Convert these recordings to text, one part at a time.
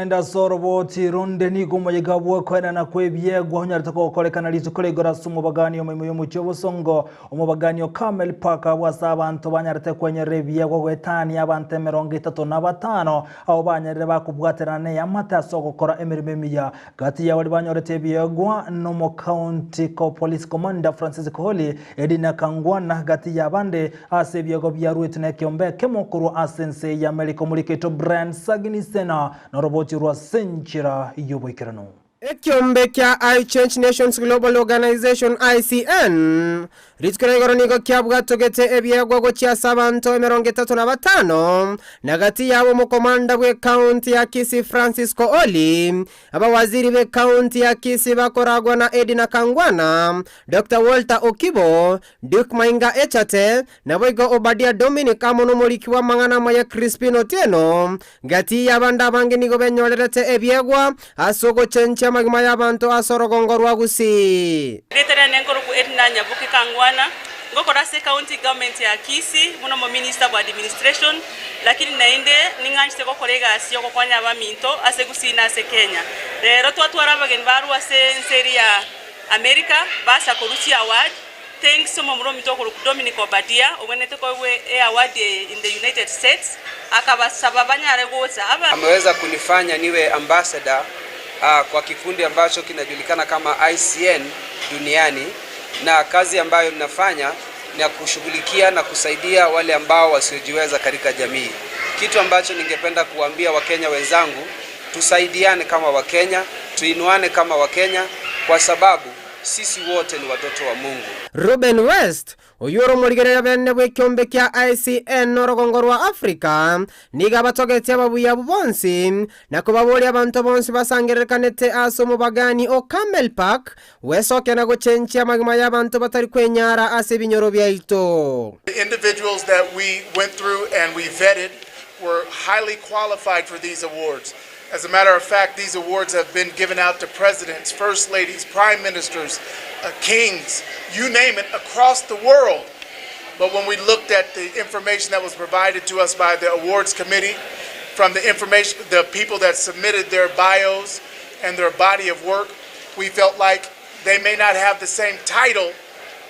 Naende ase oroboti ronde nigo omoyega bw'okoenana kw'ebiegwa onyarete gokorekana rituko rigoro ase omobagani omoimo y'omochie obosongo, omobagani o Carmel Park, abwo ase abanto banyarete kwenyerera ebiegwa goetania abanto 35 abwo banyarire bakobwaterana neamate ase ogokora emeremo emiya. Gati ya baria banyorete ebiegwa nomocounty police commander Francis Koholi, Edina Kangwana gati y'abande ase ebiegwa biaruetwe nekeombe ekemo korwa ase ense y'Amerika omoriketwe Brian Sagini Sena noroboti rwa ase enchera y'oboikeranu. Ekiombe kia I Change Nations Global Organization, ICN, rituko ria igoro nigo kiabwatogete ebiegwa gochia ase abanto 35, na gati yabo omokomanda bw'ecounty ya Kisii Francis Kooli, abawaziri b'ecounty ya Kisii bakoragwa na Edna Kangwana, Doctor Walter Okibo, Duke Mainga Echate, Naboigo Obadia Dominic amo nomoriki bw'amang'ana amaya Crispin Otieno, gati y'abande abange nigo benyorerete ebiegwa ase ogochenchia amagima y'abanto ase orogongo rwa Gusii. Erieta riane nkorokwa Edna Nyaboke Kangwana, ngokora ase County Government ya Kisii buna omominister bwa administration, lakini naende ning'anchete gokora egasi yogokonya abaminto ase Gusii na ase Kenya. Rero twatwara abageni barwa ase ense eria ya America basa korwa chiaward. Thanks omomura ominto okorokwa Dominic Obadia, obwenerete koegwa eaward eye in the United States, akabasaba banyare gocha. Aba. Ameweza kunifanya niwe ambassador kwa kikundi ambacho kinajulikana kama ICN duniani na kazi ambayo ninafanya ni ya kushughulikia na kusaidia wale ambao wasiojiweza katika jamii. Kitu ambacho ningependa kuambia Wakenya wenzangu, tusaidiane kama Wakenya, tuinuane kama Wakenya kwa sababu sisi wote ni watoto wa Mungu. Ruben West, oyio ore omorigereria bene bw'ekiombe kia ICN orogongo rwa Africa, nigo abatogetie ababuya abwo bonsi, na kobaboria abanto bonsi basangererekanete ase omobagani o Carmel Park gwesokia na gochenchia amagima y'abanto batari kwenyara ase ebinyoro biaito. The individuals that we went through and we vetted were highly qualified for these awards. As a matter of fact, these awards have been given out to presidents, first ladies, prime ministers, kings, you name it, across the world. But when we looked at the information that was provided to us by the awards committee, from the information, the people that submitted their bios and their body of work, we felt like they may not have the same title,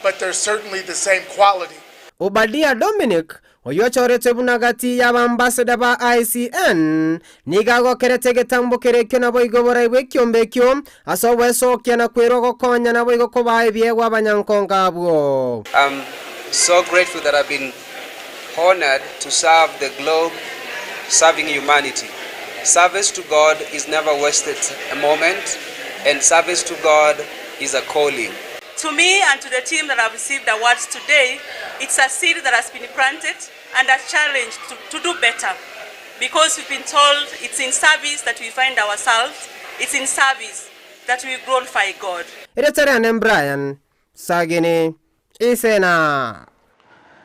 but they're certainly the same quality. Obadia Dominic, oyio ochoretwe buna gati y'abambassador ba ICN, nigo agokerete egetambo keria ekio naboigo oborai bw'ekiombe ekio ase ogwesokia na kwerwa gokonya naboigo kobaa ebiegwa abanyankonga abwo. I'm so grateful that I've been honored to serve the globe, serving humanity. Service to God is never wasted a moment, and service to God is a calling. To me and to the team that have received awards today, it's a seed that has been planted and a challenge to do better. Because we've been told it's in service that we find ourselves, it's in service that we glorify God. Erieta riane Brian Sagini Isena.